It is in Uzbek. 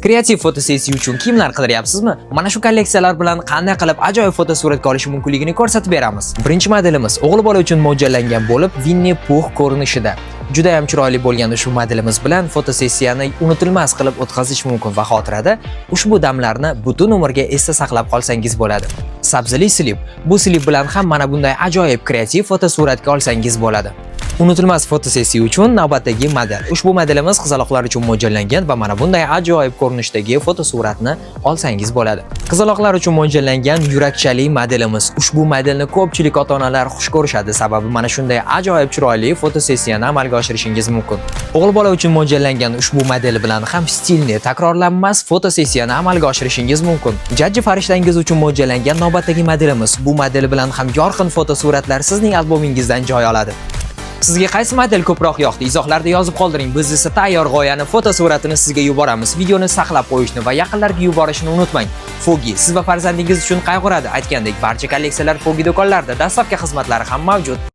Kreativ fotosessiya uchun kiyimlar qidiryapsizmi? Mana shu kolleksiyalar bilan qanday qilib ajoyib fotosuratga olish mumkinligini ko'rsatib beramiz. Birinchi modelimiz o'g'il bola uchun mo'ljallangan bo'lib, Winnie Pooh ko'rinishida. Juda ham chiroyli bo'lgan ushbu modelimiz bilan fotosessiyani unutilmas qilib o'tkazish mumkin va xotirada ushbu damlarni butun umrga esda saqlab qolsangiz bo'ladi. Sabzili slip. Bu slip bilan ham mana bunday ajoyib kreativ fotosuratga olsangiz bo'ladi. Unutilmas fotosessiya uchun navbatdagi model. Ushbu modelimiz qizaloqlar uchun mo'ljallangan va mana bunday ajoyib ko'rinishdagi fotosuratni olsangiz bo'ladi. Qizaloqlar uchun mo'ljallangan yurakchali modelimiz. Ushbu modelni ko'pchilik ota-onalar xush ko'rishadi, sababi mana shunday ajoyib chiroyli fotosessiyani amalga oshirishingiz mumkin. O'g'il bola uchun mo'ljallangan ushbu model bilan ham stilni takrorlanmas fotosessiyani amalga oshirishingiz mumkin. Jajji farishtangiz uchun mo'ljallangan navbatdagi modelimiz. Bu model bilan ham yorqin fotosuratlar sizning albomingizdan joy oladi. Sizga qaysi model ko'proq yoqdi? Izohlarda yozib qoldiring. Biz esa tayyor g'oyani fotosuratini sizga yuboramiz. Videoni saqlab qo'yishni va yaqinlarga yuborishni unutmang. Fogi siz va farzandingiz uchun qayg'uradi. Aytgandek, barcha kolleksiyalar Fogi do'konlarida, доставка xizmatlari ham mavjud.